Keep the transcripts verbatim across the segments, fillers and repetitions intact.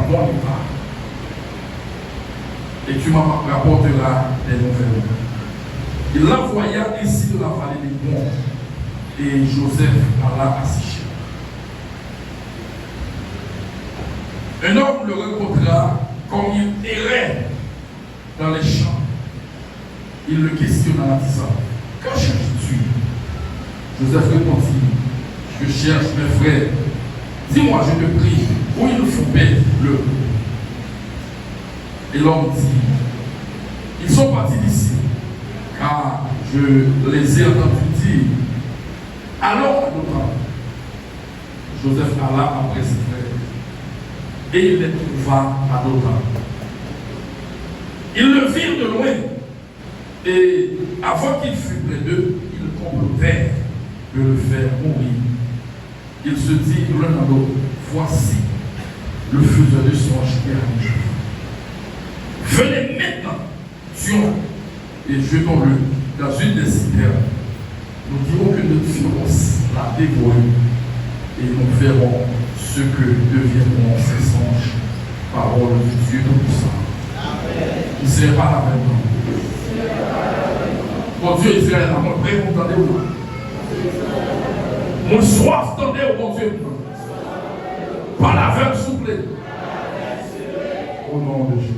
bon départ, et tu m'apporteras des nouvelles. Il l'envoya ainsi de la vallée d'Hébron, et Joseph alla à Sichem. Un homme le rencontra comme il errait dans les champs. Il le questionna en disant, que cherches-tu? Joseph répondit, je cherche mes frères. Dis-moi, je te prie, où ils font paître le Et l'homme dit, ils sont partis d'ici, car je les ai entendus dire, allons à Dothan. Joseph alla après ses frères, et il les trouva à Dothan. Ils le virent de loin, et avant qu'il fût près d'eux, ils complotèrent de le faire mourir. Ils se dirent l'un à l'autre, voici, le faiseur de songes est arrivé. Venez maintenant, tuons-le et jetons-le dans une des citernes. Nous dirons que notre féroce l'a dévoré et nous verrons ce que deviendront ses songes. Pawòl Dye Toupisan. Kisa pale avè m nan? Bondye Izrayèl la, mwen prè pou m tande w. Mwen swaf tande w, Bondye m nan. Pale avè m, souple. O non de Jezi.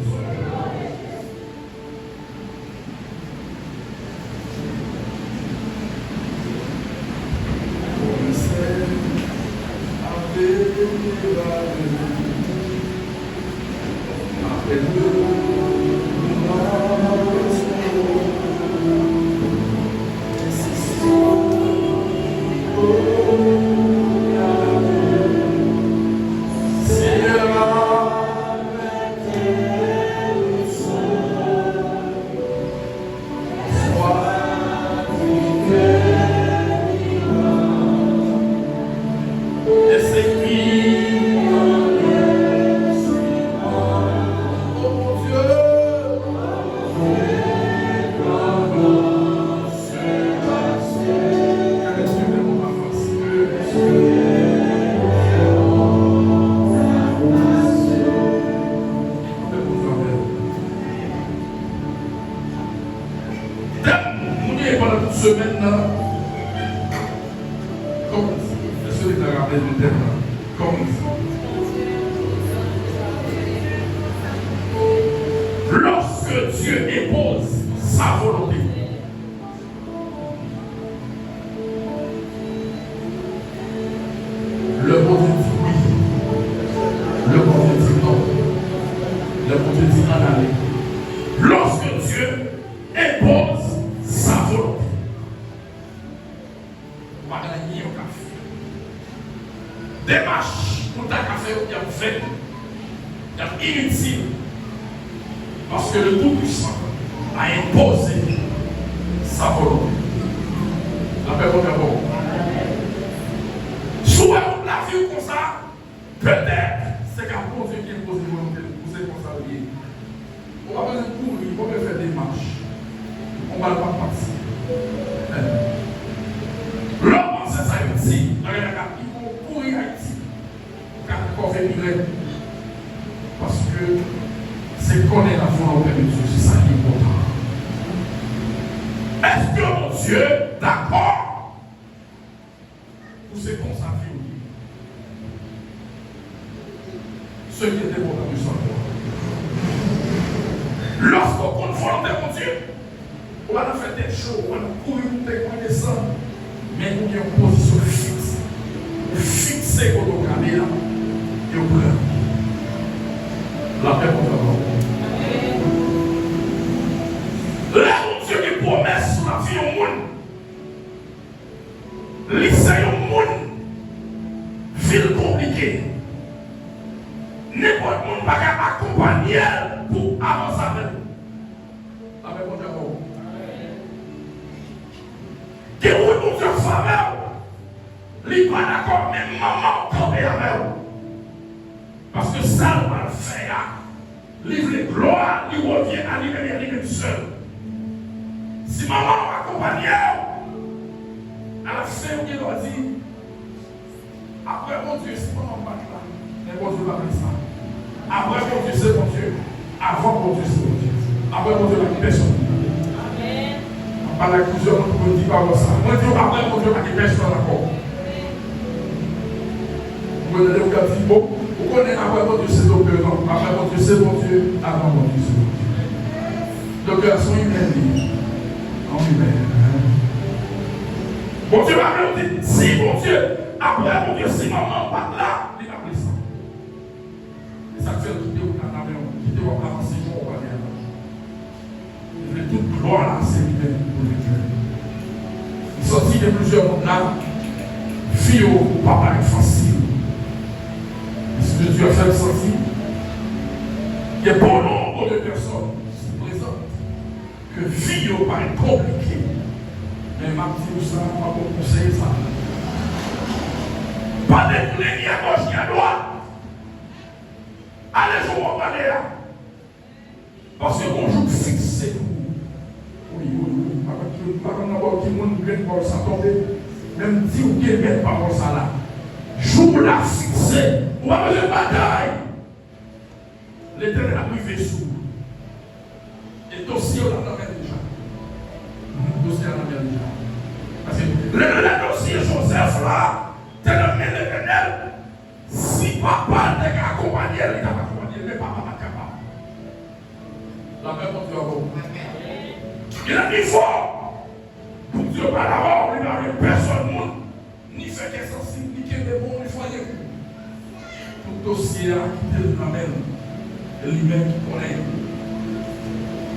Tèm nou genyen pandan tout semèn nan, kòman di, èske nou ta rapèl nou tèm nan? Kòman di? Lorsque Dieu impose sa volonté. Lè Bondye di wi, lè Bondye di non, lè Bondye di ann ale. Lorsque Dieu impose sa volonté, ou pa gen anyen ou ka fè. Demach ou ta ka fè yo, y ap vèn, y ap initil. Paske le Tout-Puissant a imposé sa volonté. Lapè Bondye avè w. Si w wè tout lavi w konsa, petèt se ka Bondye ki enpoze volonte l pou se konsa l ye. Ou pa bezwen kouri, ou pa bezwen fè demach. Ou pa pati. Lè w panse sa yo di, bagay la ka pi bon, kouri Ayiti. Ou ka kòve pi rèd. Paske se konnen la volonté de Dieu, se sa ki enpòtan. Èske Bondye dakò pou se konsa vi w ye? Ce qui est important de savoir. Lòske w konn volonte Bondye, ou pa nan fè tèt cho, ou pa nan kouri moute, kouri desann, men ou gen yon pozisyon fiks. Ou fikse kote w prale a, e w pran. Lapè Bondye avè w. Lè Bondye gen pwomès sou lavi yon moun, li se yon moun vi l konplike. Nenpòt moun pa ka akonpanye l pou avanse avè l. Lapè Bondye avè w. Gen moun Bondye ap fè avè w, li pa dakò menm manman w kanpe avè w. Paske sa l pral fè a, li vle glwa li revyen a li menm e a li menm sèl. Si manman w akonpanye w, alafen ou gen dwa di, apre Bondye, si manman m pa t la, men Bondye pa vle sa. Apre Bondye, se Bondye. Avan Bondye, se Bondye. Apre Bondye, pa gen pèsonn. Mwen pale ak plizyè moun pou yo di pawòl sa. Mwen di yo, apre Bondye, pa gen pèsonn ankò. Mwen tande yo k ap di, bon, ou konnen apre Bondye, se doktè, non. Apre Bondye, se Bondye. Avan Bondye, se Bondye. Doktè a se yon imèn li ye. Yon imèn. Bondye pa vle w di, si Bondye, apre Bondye, si manman w pa t la, li p ap resan. E sa k fè l kite w nan men w, kite w ap avanse jan w prale a la. Li vle tout glwa la, se li menm pou l vin jwenn. M santi gen plizyè moun la, vi yo pa parèt fasil. Lespri de Dye a fè m santi gen bon nonb de pèsòn ki prezan ke vi yo parèt konplike. Men m ap di w sa, m ap ba w konsèy sa. Pa detounen ni agòch ni adwat. Ale jan w ap ale a. Paske gon jou k fikse pou ou. Wi, wi, wi. M pa konn ki, m pa konn nan bò ki moun grenn pawòl sa tonbe. Men m di w gen mèt pawòl sa la. Jou w la fikse. Ou pa bezwen batay. Letènèl ap rive sou ou. E dosye w la nan men l deja. Dosye a nan men l deja. Paske lè, lè dosye Jozèf la te nan men Letènèl, si papa l te ka akonpanye l, li t ap akonpanye l, men papa pa t kapab. Lapè Bondye avè w. Gen nivo pou Bondye pale avè w, li pa vle pèsonn moun. Ni fè kè sansib, ni kenbe bon, ni fwaye kou. Tout dosye a, kite l nan men l. E li menm ki konnen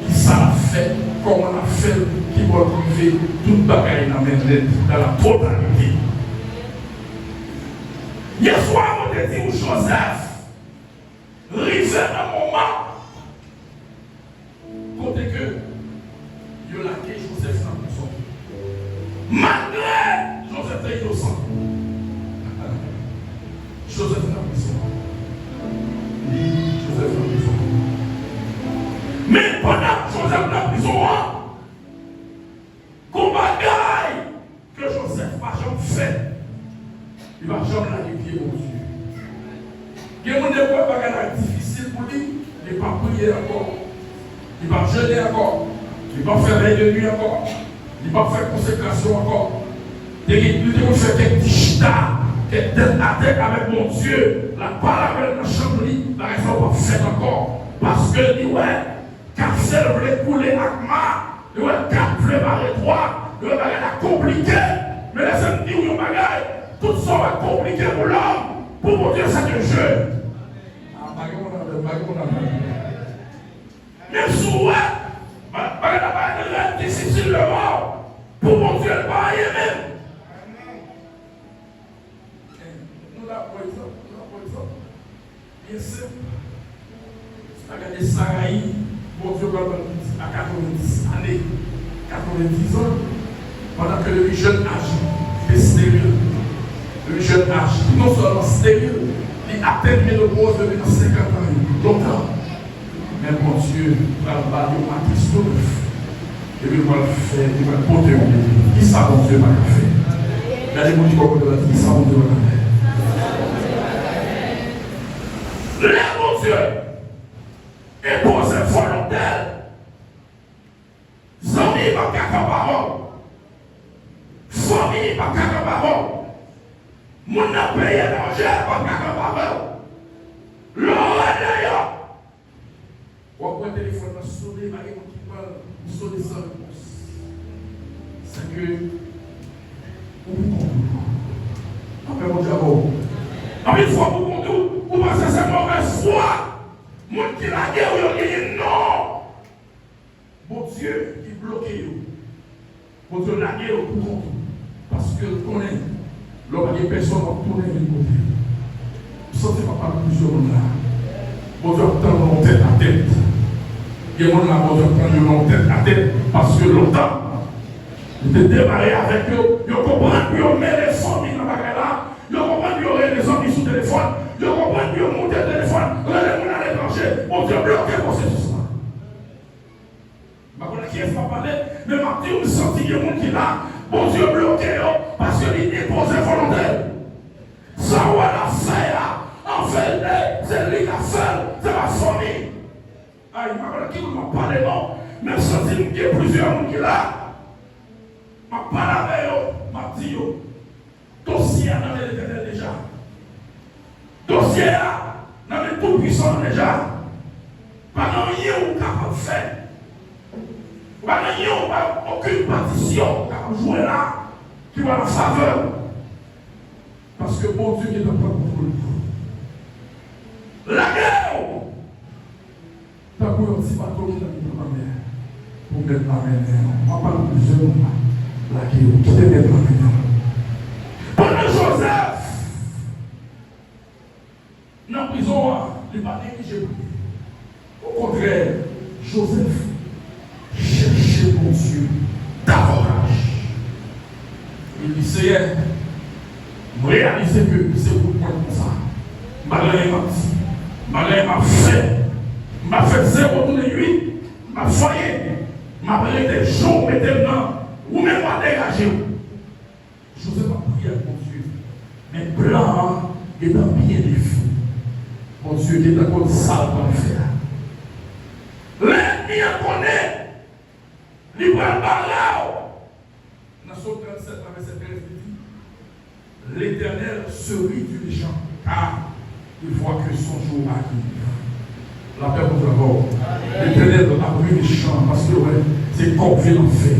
kisa l ap fè, kòman l ap fè l, ki bò l rive, tout bagay nan men l nèt, dans la totalité. Yèswa, mwen te di w, Jozèf rive nan moman kote ke yo lage Jozèf nan prizon. Malgre Jozèf te inosan, Jozèf nan prizon. Jozèf nan prizon. Men pandan Jozèf nan prizon an, gon bagay ke Jozèf pa janm fè, li pa janm lage pye Bondye. Gen moun, depi w wè bagay la difisil pou li, li p ap priye ankò, li p ap jene ankò, li p ap fè vèy de nwi ankò, li p ap fè konsekrasyon ankò. Li te, li te konn fè kèk ti chita, kèk tèt atè avèk Bondye, l ap pale avè l nan chanm li, bagay sa yo p ap fèt ankò. Paske li wè kase l vle koule ak ma, li wè kat vle bare twa, li wè bagay la konplike. Men lèse m di w yon bagay, tout sa w wè konplike pou lòm, pou Bondye, c'est un jeu. Ah, pa gen moun avè m, pa gen moun avè m. Menm si w wè ba-, bagay la parèt rèd, difisil devan w, pou Bondye, l pa anyen menm. Nou la, pa egzanp, nou la, pa egzanp. Byen senp. Si w ta gade Sarayi, Bondye pral ba l pitit a katrevenndis ane, katrevenndis an, pandan ke le jèn aje, li te steril. Le jèn aje, li non sèlman steril, li atenn menopoz depi nan senkant an, lontan. Men Bondye pral ba l yon matris tou nèf. Epi l pral fè, li pral pote yon bebe. Kisa Bondye pa ka fè? Gade moun ki bò kote w la, di, kisa Bondye pa ka fè? Lè Bondye enpoze volonte l, zanmi p ap ka kanpe avè w. Fanmi p ap ka kanpe avè w. Moun nan peyi etranje p ap ka kanpe avè w. Lè w rete yo, w ap wè telefòn nan sone, pa gen moun ki pran l, li sone san repons. Sèke ou pou kont ou. Apre Bondye avè w. Anpil fwa pou kont ou, ou panse se movèz fwa. Moun ki lage w yo genyen non. Bondye ki bloke yo. Bondye lage yo pou kont ou. Paske l konnen, lè w pa gen pèsonn, w ap tounen vin kote l. M santi m ap pale plizyè moun la. Bondye ap tann nou tèt a tèt. Gen moun la, Bondye ap tann yo nan tèt a tèt. Paske lontan, li te demare avèk yo. Yo konprann pou yo mele fanmi nan bagay la. Yo konprann pou yo rele zanmi sou telefòn. Yo konprann pou yo moute telefòn, rele moun aletranje. Bondye bloke pwosesis la. M pa konnen kiyès m ap pale, men m ap di w, m santi gen moun ki la, Bondye bloke yo, paske li enpoze volonte l. Sa w wè l ap fè a, an verite, se li k ap fè l, se Ay, m pa konn ak ki moun m ap pale non, men m santi m gen plizyè moun ki la. M ap pale avè yo, m ap di yo, dosye a nan men Letènèl deja. Dosye a nan men Toupwisan an deja. Pa gen anyen ou kapab fè. Pa gen anyen ou pa, okenn patisyon ou kapab jwe la ki va nan favè w. Paske Bondye gentan pran kontwòl tou. Lage w! Tankou yon ti bato ki nan mitan lanmè pou mèt la mennen l. M ap pale pou plizyè moun la. Lage yo, kite mèt la mennen l. Pandan Jozèf nan prizon an, li pa neglije priye. Okontrè, Jozèf chèche Bondye davantaj. Li di, Seyè, m reyalize ke se wout mwen konsa. M pa gen anyen m ap di, m pa gen anyen m ap fè. M ap fè zewo tounen uit, m pa fè anyen. M ap rete jan w mete m nan. Ou menm w a degaje w. Jozèf ap priye ak Bondye, men plan an gentan byen defini. Bondye gentan konn sa l pral fè a. Lè ènmi an konnen li pral bare w, nan Sòm trannsèt la, vèsè trèz, li di, L'Éternel se rit du méchant, car il voit que son jour arrive. Lapè Bondye avè w. Letènèl ap ri mechan paske l wè se kòve l ap fè.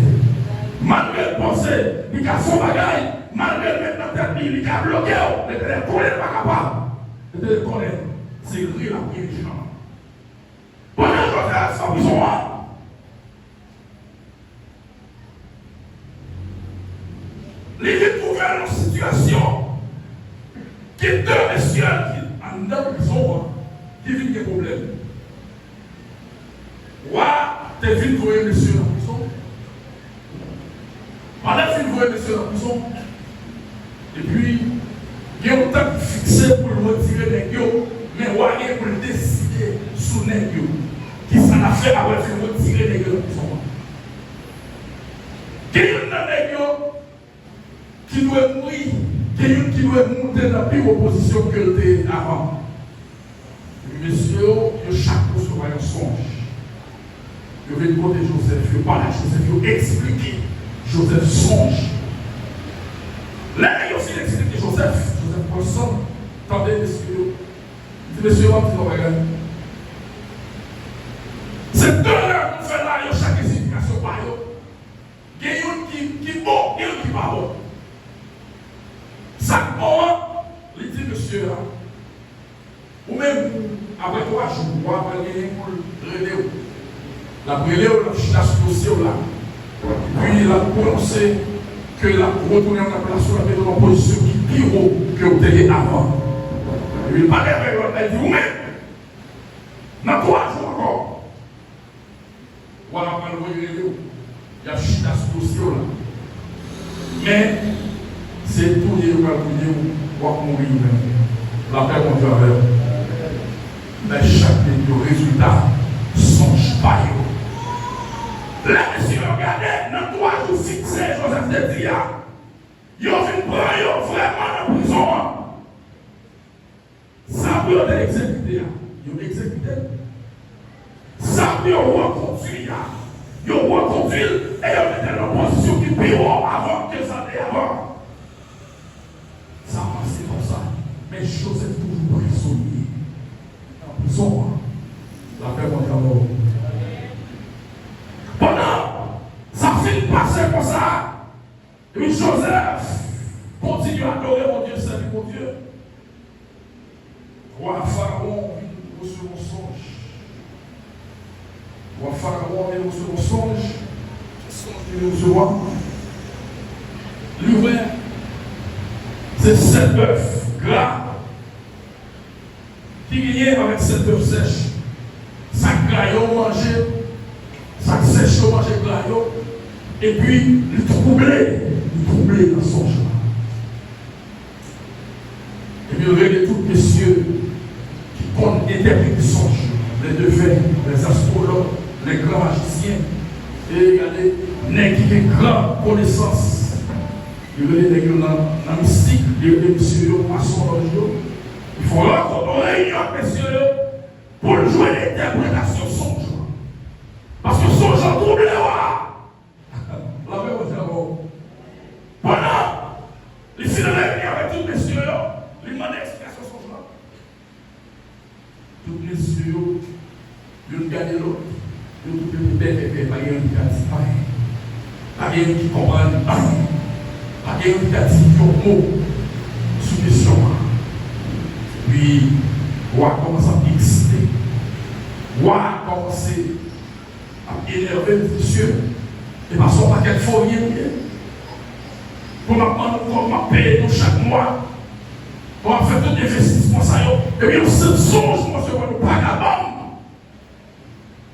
Malgre l panse li ka fè yon bagay, malgre l met nan tèt li li ka bloke w, Letènèl konnen l pa kapab. Letènèl konnen se ri l ap ri mechan. Pandan Jozèf nan prizon an, li vin twouve l nan sitiyasyon ki de mesye ki anndan prizon an ki vin gen pwoblèm. Wa te vin voye mesye nan prizon. Pandan l fin voye mesye nan prizon, epi gen yon tan ki fikse pou l retire nèg yo, men wa gen pou l deside sou nèg yo. Kisa l ap fè apre l fin retire nèg yo nan prizon an? Gen youn nan nèg yo ki dwe mouri, gen youn ki dwe moute nan pi wo pozisyon ke l te ye avan. Mesye yo, yo chak resevwa yon sonj. Yo vin kote Jozèf, yo pale ak Jozèf, yo eksplike Jozèf sonj. Lè nèg yo fin eksplike Jozèf, Jozèf pran san, tande mesye yo. Li di, mesye yo, m ap di nou yon bagay. Se de lè nou fè la, yo chak gen siplikasyon pa yo. Gen youn ki, ki bon, gen youn ki pa bon. Sa k bon an, li di mesye a, ou menm, apre twa jou, wa pral genyen pou l rele w. L ap rele w, l ap chita sou dosye w la. Epi l ap pwononse ke l ap retounen w nan plas ou, l ap mete w nan pozisyon ki pi wo ke w te ye avan. Epi l pale avèk lòt la, l di, ou menm, nan twa jou ankò, Wa a pral voye rele w. Y ap chita sou dosye w la. Men, se touye yo pral touye w, w ap mouri ou menm. Lapè Bondye avè w. Men chak nèg yo rezilta sonj pa yo. Lè mesye yo gade nan twa jou fikse Jozèf te di a, yo vin pran yo vrèman nan prizon an. Sa pou yo te egzekite a, yo egzekite l. Sa pou yo rekondui a, yo rekondui l e yo mete l nan pozisyon ki pi wo avan ke sa te ye avan. Sa pase konsa, men Jozèf toujou prizonye nan prizon an. Lapè Bondye avè w. Pandan sa fin pase konsa, Epi Jozèf kontinye adore Bondye, sèvi Bondye. Wa Farawon vin resevwa yon sonj. Wa Farawon vin resevwa yon sonj. Sonj li vin resevwa. Li wè se sèt bèf gra ki genyen avèk sèt bèf sèch. Sa k gra yo manje, sa k sèch yo manje gra yo, epi li twouble, li twouble nan sonj la. Epi l rele tout mesye ki konn entèprete sonj yo, les devins, les astrologues, les grands magiciens, e gade, nèg ki gen gran konesans. Li rele nèg yo nan, nan mistik, li rele mesye yo, masonlòj yo. Li fè yon rankont, yon reyinyon ak mesye yo pou l jwenn entèpretasyon sonj yo. Tout mesye yo, youn gade lòt, yo tout rete bèbèbè, pa gen youn ki ka di anyen. Pa gen youn ki konprann anyen. Pa gen youn ki ka di yon mo sou kesyon an. Epi, wa a kòmanse ap egzite. Wa a kòmanse ap enève m, di, "Mesye, e pa se yon pakèt fo vye nou ye? Pou m ap ban nou kòb, m ap peye nou chak mwa. Pou m ap fè tout envestisman sa yo. Epi yon senp sonj, mesye, pou nou pa ka ban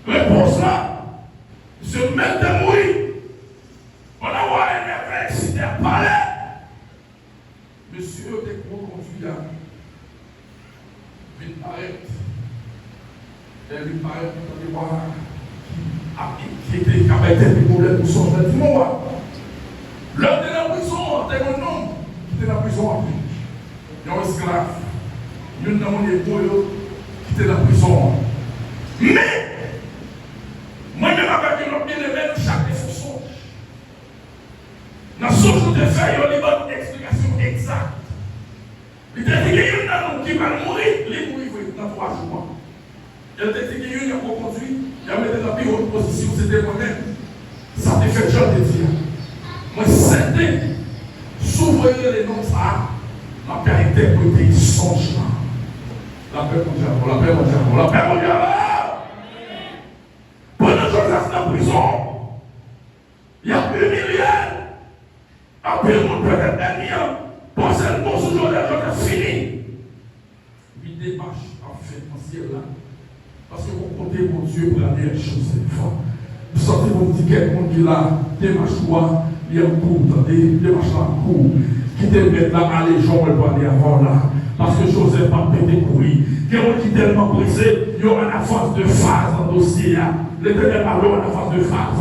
m repons la." Mesye, m mèt te mouri. Pandan wa a enève, eksite, ap pale. Mesye yo te pran kondui a vin parèt. Lè l vin parèt, nou tande wa a ki ap enkyete, k ap bay tèt li pwoblèm pou sonj la. Di, "Mon wa, lè w te nan prizon an, te gen yon nonm ki te nan prizon an tou. Yon esklav, youn nan moun Ebre yo ki te nan prizon an. Men, mwen menm avèk yon lòt byeneme, nou chak te fè yon sonj. Nan sonj nou te fè yo, li ban nou eksplikasyon egzak. Li te di gen youn nan nou ki pral mouri, li mouri vre nan twa jou an. E l te di gen youn y ap rekondui, y ap mete nan pi wòt pozisyon, se te mwen menm." Sa te fèt jan l te di a. Mwen sèten, si w voye rele nonm sa a, m ap ka entèprete sonj lan. Lapè Bondye avè w, lapè Bondye avè w, lapè Bondye avè w! Pandan Jozèf nan prizon, y ap imilye l. Anpil moun, petèt ènmi an, panse l bon sou Jozèf, Jozèf fini. Epi demach ap fèt nan syèl la. Paske gon kote Bondye prale ak Jozèf. M santi Bondye di kèk moun ki la, demach ou a, li an kou, tande, demach la an kou. Kite mèt la ale jan w wè l prale avè w la. Paske Jozèf p ap pete kouri. Gen moun ki tèlman prese, yo an avans de faz nan dosye a. Letènèl pa vle w an avans de faz.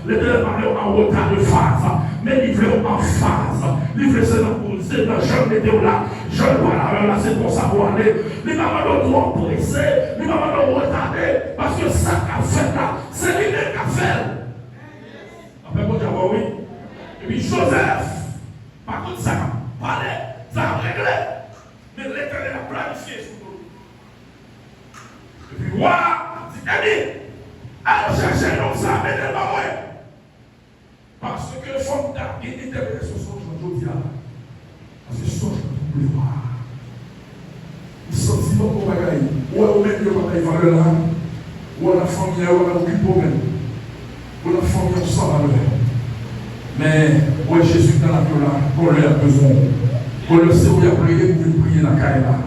Letènèl pa vle w an reta de faz. Men li vle w an faz. Li vle se nan, se nan jan l mete w la, jan l pral avè w la, se konsa pou w ale. Li pa mande w twò prese, li pa mande w retade, paske sa k ap fèt la, se li menm k ap fè l. Lapè Bondye avè w, wi. Epi Jozèf pa konn sa k ap pale, sa k ap regle. Men Letènèl ap planifye sou do l. Epi wa a di, "Ebyen, al chèche nonm sa a, mennen l ban mwen." Paske fò m ta gen entèpretasyon sonj lan jodi a la. Paske sonj lan twouble wa a. M santi m ap yon bagay. Ou wè, ou menm yo pa bay valè la. Ou wè nan fanmi an, yo pa okipe w menm. Ou nan fanmi an, ou san valè. Men, ou wè Jezi k nan lavi w la, gon lè y ap bezwen w. Gon lè se ou y ap rele pou vin priye nan kay la.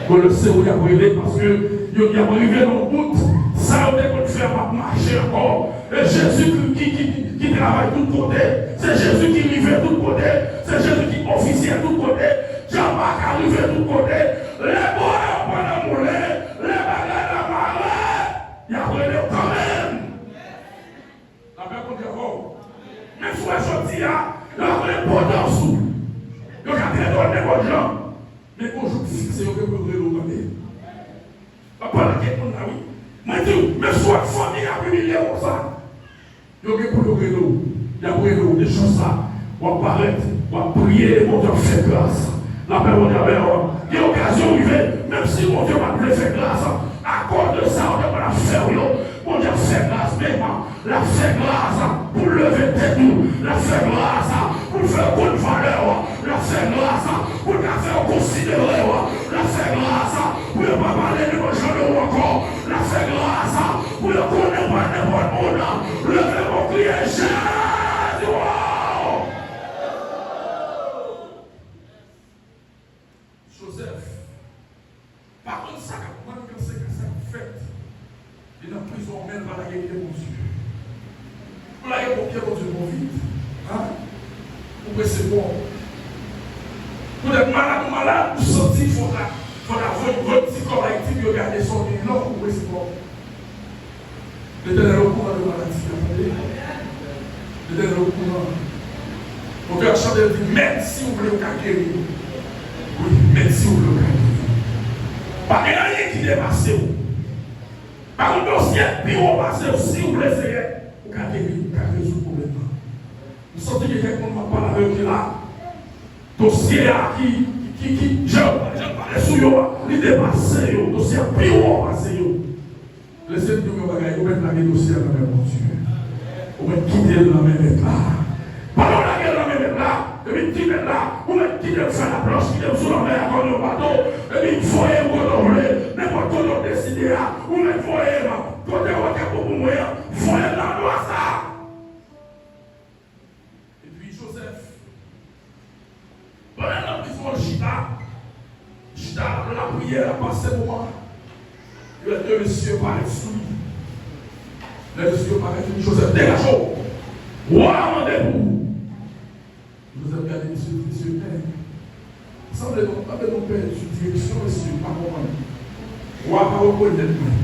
Gon lè se ou y ap rele paske yo, y ap rive nan yon bout, sa yo te konn fè a p ap mache ankò. E Jezi ki, ki, ki, ki travay tout kote. Se Jezi ki rive tout kote. Se Jezi ki ofisye tout kote. Dyab pa ka rive tout kote. Lè bò yo pran nan moulen, lè bagay la mare, y ap rele w kanmenm. Lapè Bondye avè w. Men si w wè jodi a, yo ap rele potans ou. Yo ka trete w nenpòt jan. Men gon jou k fikse, yo gen pou yo rele w tande. M ap pale ak kèk moun la, wi. Mwen di w, men si w wè fanmi ap imilye w konsa, yo gen pou yo rele w. Y ap rele w. E jou sa, w ap parèt, w ap priye, e Bondye ap fè gras. Lapè Bondye avè w. Gen okazyon rive, menm si Bondye pa t vle fè gras, akòz de sa yo te konn ap fè w yo, Bondye ap fè gras menm. L ap fè gras pou l leve tèt ou. L ap fè gras pou l fè w konn valè w. L ap fè gras pou l ka fè w konsidere w. L ap fè gras pou yo pa pale nenpòt jan de ou ankò. L ap fè gras pou yo konnen w pa nenpòt moun. Leve men w, kriye, Jezi, wow! Jozèf pa konn sa k ap manganse, sa k ap fèt. Li nan prizon, men l pa lage pye Bondye. Ou lage pye Bondye twò vit. Hein? Ou prese twòp. Poutèt malad ou malad, ou santi fò ta, fò ta voye yon ti kòb Ayiti pou yo gade sa w gen nan, ou prese twòp. Letènèl okouran de maladi a, tande. Letènèl okouran. Otè a chante, l di, "Mèt, si w vle, w ka geri." Wi, Mèt, si w vle, w ka geri. Pa gen anyen ki depase w. Pa gen dosye pi wo pase w. Si w vle, Senyè, ou ka geri, ou ka rezoud pwoblèm nan. M santi gen kèk moun m ap pale avè yo ki la. Dosye a ki, ki, ki, ki, jan, jan pale sou yo a, Li depase yo, dosye a pi wo pase yo. Lè Senyè di w yon bagay, ou mèt lage dosye a nan men Bondye. Ou mèt kite l nan men Mèt la. Pandan w lage l nan men Mèt la, epi di Mèt la, ou mèt kite m fè laplanch, kite m sou lanmè a kòm yon bato, epi voye m kote w vle, nenpòt kote w deside a, ou mèt voye m. Kote w wè k ap bon pou mwen an, voye m nan andwa sa a. Epi Jozèf, pandan l ap bezwen chita, chita l ap lapriyè, l ap pase moman, lè de mesye parèt sou li. Lè mesye yo parèt, yo di Jozèf, degaje w! Wa a mande pou ou! Jozèf gade mesye, di mesye, men, sanble nou, sanble nou pèdi direksyon, mesye, pa konprann. Wa a pa rekonèt mwen.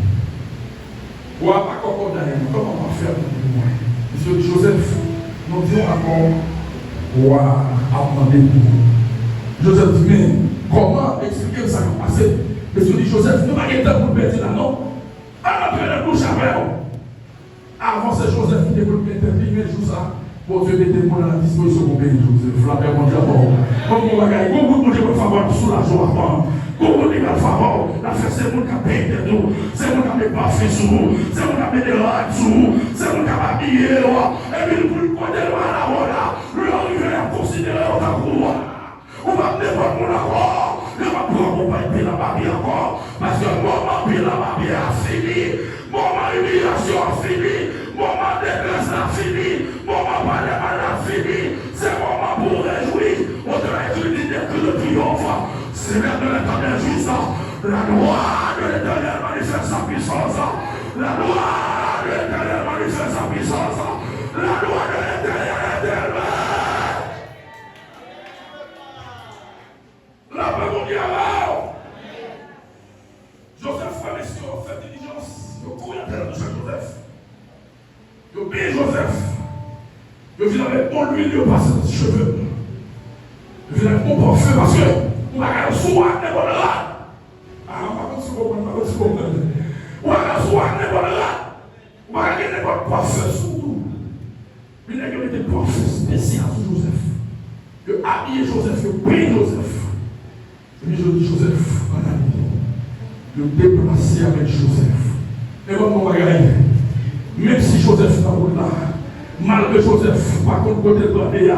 Wa a pa kòkòday mwen. Kòman w ap fè ap mande pou mwen? Mesye di Jozèf, nou di w ankò, wa a ap mande pou ou. Jozèf di, men, kòman? Eksplike m sa k ap pase. Mesye di Jozèf, nou pa gen tan pou n pèdi la, non. Ann antre nan douch avè w. Avan se Jozèf ki te konn gen tèt li, men jou sa, Bondye mete moun a dispozisyon pou beni Jozèf. Lapè Bondye avè w. Ban m yon bagay, gon bout Bondye pral fè avè w, ap soulaje w avan. Gon bout li pral fè avè w, l ap fè se moun k ap peye tèt ou, se moun k ap met pafen sou ou, se moun k ap mete rad sou ou, se moun k ap abiye w. Epi l pou l kote l pral avè w la, lè w rive, y ap konsidere w tankou wa. Ou p ap nenpòt moun ankò. Yo p ap pran w pou pilan papye ankò. Paske moman pilan papye a fini. Moman imiliasyon an fini. Moman detrès la fini. Moman pale mal la fini. Se moman pou w rejwi. Autrement écrit, dit écrit de triomphe. C'est l'heure de l'éternel jouissance. La gloire de l'Éternel manifeste sa puissance. La gloire de l'Éternel manifeste sa puissance. La gloire de l'Éternel est élevée. Lapè Bondye avè w. Jozèf, frè mesye yo fè dilijans, yo kouri antre nan douch ak Jozèf. Yo benyen Jozèf. Yo vin avèk bon lwil, yo pase nan ti cheve l. Yo vin avèk bon pafen, paske ou pa ka al sou wa ak nenpòt rad. A, m pa konn si w konprann, m pa konn si w konprann. Ou pa ka al sou wa ak nenpòt rad. Ou pa ka gen nenpòt pafen sou ou tou. Men nèg yo mete pafen espesyal sou Jozèf. Yo abiye Jozèf, yo benyen Jozèf. Epi yo di Jozèf, ann ale. Yo deplase avèk Jozèf. Men ban m yon bagay. Menm si Jozèf nan wout la, malgre Jozèf pa konn kote l prale a,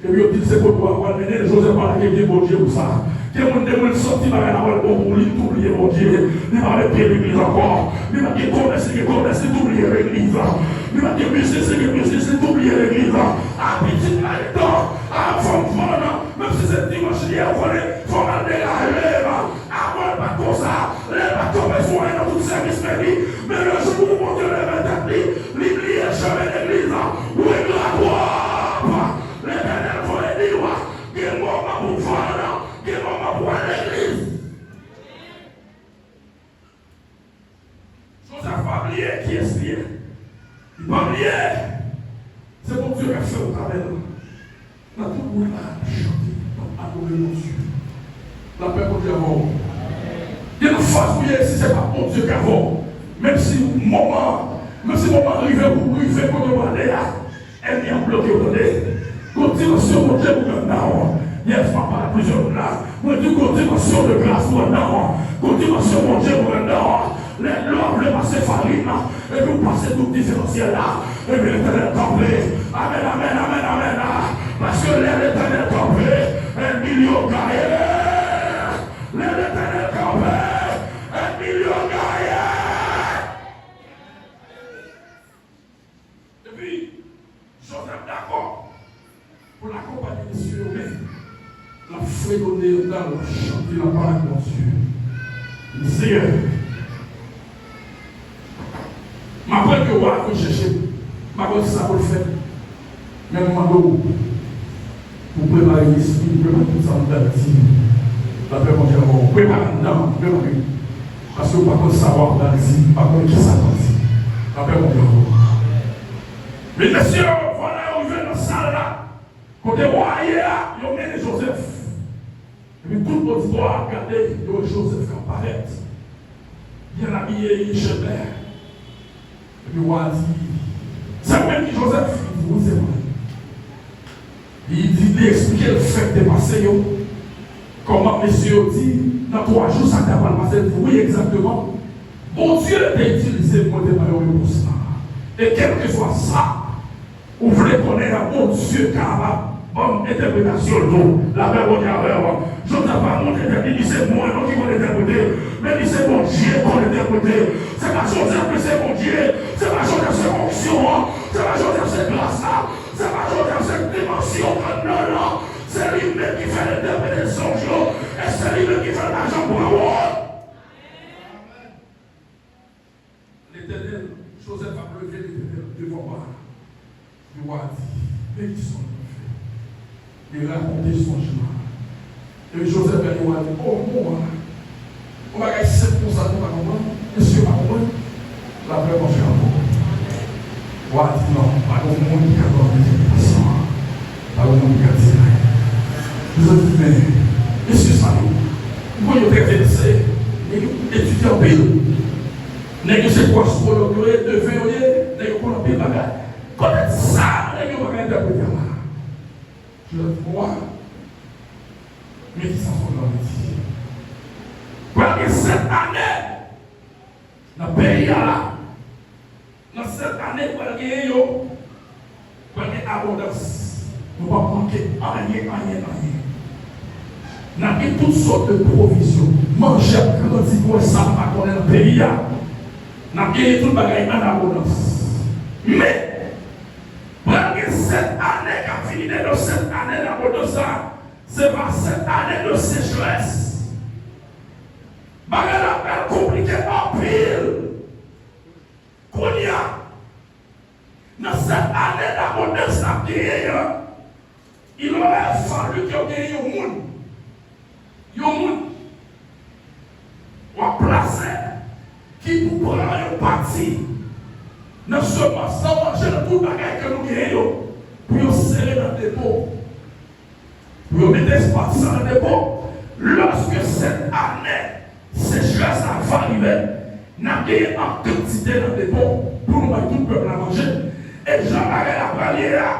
epi yo di l se kote w a pral mennen l, Jozèf pa lage pye Bondye pou sa. Gen moun, depi l santi bagay la pral bon pou li, li tou bliye Bondye. Li pa met pye legliz ankò. Li pa gen komès, li gen komès, li tou bliye legliz. Li pa gen biznis, li gen biznis, li tou bliye legliz. A pitit mari tan, a fanm fann, menm si se dimanch li ye, ou konnen, fò m al degaje m. Avan l pa t konsa, lè l pa t kanpe sou anyen nan tout sèvis men li, men le jou pou Bondye leve tèt li, li bliye chemen legliz. Ou engra twòp! Letènèl voye di w, gen moman pou w fann, gen moman pou w al legliz. Jozèf pa bliye kiyès li ye. Li pa bliye. Se Bondye k ap fè w travay la. Nan tout wout la, chante, n ap adore Bondye. Lapè Bondye avè w. Gen nan faz ou ye, si se pa Bondye k avè w, menm si moman, menm si moman rive pou w rive kote w prale a, ènmi an bloke w, tande. Gon dimansyon Bondye pou anndan w. Yès, m ap pale ak plizyè moun la. Mwen di gon dimansyon de gras pou anndan w. Gon dimansyon Bondye pou anndan w. Lè dlo a vle pase farin, epi w pase doub diferansyèl la, epi Letènèl kanpe. Amèn, amèn, amèn, amèn. Paske lè Letènèl kanpe, ènmi l yo gaye. Lè Letènèl kanpe, ènmi l yo gaye. Epi, Jozèf dakò pou l akonpanye mesye yo, men l ap fredone anndan l, l ap chante, l ap pale ak Bondye. Li di, Seyè, m aprann ke wa a vin chèche m, m aprann sa pou l fè, men m mande w pou w prepare lespri m, prepare tout sa m pral di. Lapè Bondye avè w. Prepare anndan w, prepare. Paske w pa konn sa w ap pral di, w pa konn kisa w ap di. Lapè Bondye avè w. Men mesye yo, vwala yo rive nan sal la, kote wa a ye a, yo mennen Jozèf. Epi tout oditwa a ap gade, yo wè Jozèf k ap parèt. Byen abiye, li chèlbè. Epi wa a di, se ou menm ki Jozèf? Li di, wi, se mwen. Li di, li eksplike l fè k te pase yo. Kòman mesye yo di, n Nan twa jou, sa k ta pral pase, l di, wi, egzakteman. Bondye te itilize m pou te ba yo repons la. E kèlkeswa sa ou vle konnen an, Bondye kapab ban m entèpretasyon l tou. Lapè Bondye avè w. Jozèf pa montre tèt li, li se mwen non ki konn entèprete, men li se Bondye ki konn entèprete. Se pa Jozèf, men se Bondye. Se pa Jozèf, se onksyon an. Se pa Jozèf, se gras la. Se pa Jozèf, se dimansyon grandè lan. Se li menm ki fè l entèprete sonj yo, e se li menm ki fè l pa janm pran wòl. Letènèl, Jozèf ap leve Letènèl devan wa a. Epi wa a di, men ki sonj mwen fè. Li rakonte sonj lan. Epi Jozèf gade wa a, li di, o, mon wa, yon bagay senp konsa nou pa konprann, mesye pa konprann. Lapè Bondye avè w. Wa a di, non, pa gen moun ki ka ba w entèpretasyon an. Pa gen moun ki ka di anyen. Mezanmi, men, mesye sa yo, ou konn yo trè vèse, nèg yo etidye anpil. Nèg yo se gwo astwològ yo ye, deven yo ye, nèg yo konn anpil bagay. Kote sa nèg yo pa ka entèprete a la? Jozèf di, wa, men ki sa sonj lan vle di. Pral gen sèt ane nan peyi a la. Nan sèt ane pral genyen yo, pral gen abondans. Nou p ap manke anyen, anyen, anyen. N ap gen tout sòt de pwovizyon. Manje ap grandi, nou wè sa nou pa konnen nan peyi a. N ap genyen tout bagay an abondans. Men, pral gen sèt ane k ap vini dedan sèt ane labondans la. Se pa sèt ane de sechrès. Bagay la pral konplike anpil. Kounye a, nan sèt ane labondans n ap genyen an, il aurait fallu ke yo genyen yon moun, yon moun w ap plase ki pou pran yon pati nan semans lan, manje nan tout bagay ke nou genyen yo, pou yo sere nan depo. Pou yo mete pati sa nan depo, lòske sèt ane sechrès la va rive, n ap genyen an kantite nan depo pou nou bay tout pèp la manje. E jan bagay la pral ye a,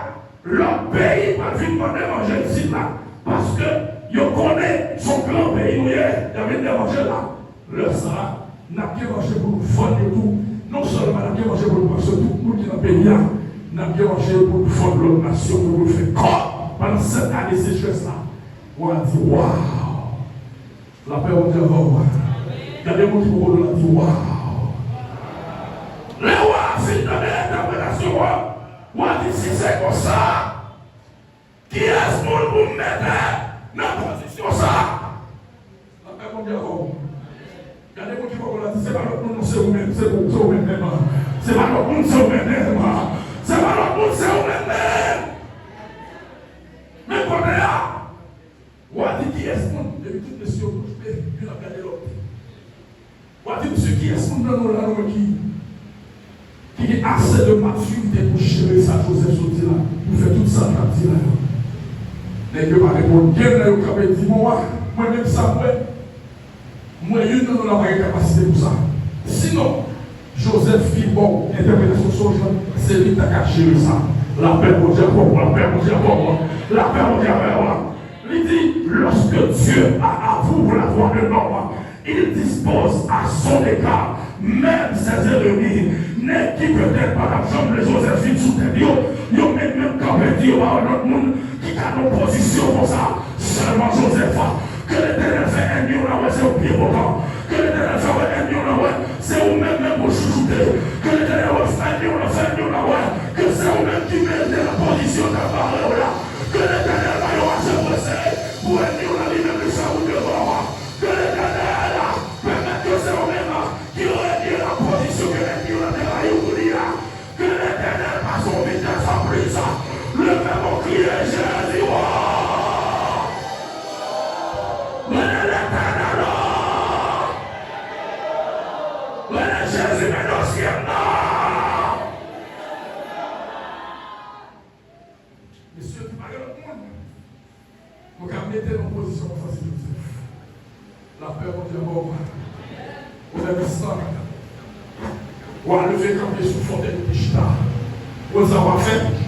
lòt peyi pral vin mande manje isit la, paske yo konnen se yon gran peyi nou ye, y ap vin demanje la. Lè sa a, n ap gen manje pou nou vann yo tou. Non sèlman n ap gen manje pou nou, paske tout moun ki nan peyi a, n ap gen manje pou nou vann lòt nasyon, pou nou fè kòb pandan sèt ane sechrès la. Wa a di, waw! Lapè Bondye avè w. Gade moun ki bò kote w la, di, waw! Lè wa a fin tande entèpretasyon an, wa a di, si se konsa, kiyès moun pou m mete nan pozisyon sa a? Lapè Bondye avè w. Gade moun ki bò kote w la, di, se pa lòt moun non, se ou menm, se ou, se ou menm menm. Se pa lòt moun, se ou menm menm. Se pa lòt moun, se ou menm menm. Men kote a, wa a di, kiyès moun? Epi tout mesye yo bouch be, youn ap gade lòt. W a di, mesye, kiyès moun nan nou la nou wè ki, ki gen ase de matirite pou jere sa Jozèf sot di la, pou fè tout sa l t ap di la yo? Nèg yo pa reponn. Gen nan yo kanpe di, mon wa, mwen menm sa m wè, m wè youn nan nou la pa gen kapasite pou sa. Sinon, Jozèf ki ba w entèpretasyon sonj lan, se li k ta ka jere sa. Lapè Bondye avè w, lapè Bondye avè w, lapè Bondye avè w. Li di, lorsque Dieu a à vous la voix d'un homme, il dispose à son égard même ses ennemis. Nèg ki petèt pa t ap janm vle Jozèf vin sou tèt yo, yo menm menm kanpe di yo pa wè lòt moun ki ka nan pozisyon konsa, sèlman Jozèf. Ke Letènèl fè ènmi w la wè se yon pye bokan. Ke Letènèl fè wè ènmi w la wè se ou menm menm pou chouchoute. Ke Letènèl wè fè ènmi w la, fè ènmi w la wè ke se ou menm ki merite nan pozisyon k ap bare w la. Ke Letènèl ba yo aje prese pou ènmi w la li menm li fè wout devan w. Ke Letènèl pèmèt ke se ou menm ki rete nan pozisyon ke ènmi w la te rayi w pou li a. Ke Letènèl pase w vitès anplis. Leve men w, kriye Jezi wo. Rele Letènèl wo. Rele Jezi men dosye m nan. Mesye, ki pa gen lòt moun. Nou ka mete nou pozisyon konsa se Jozèf. Lapè Bondye avè w. Ou leve san. W a leve kanpe sou fòtèy ou te chita. Ou wè sa w a fè?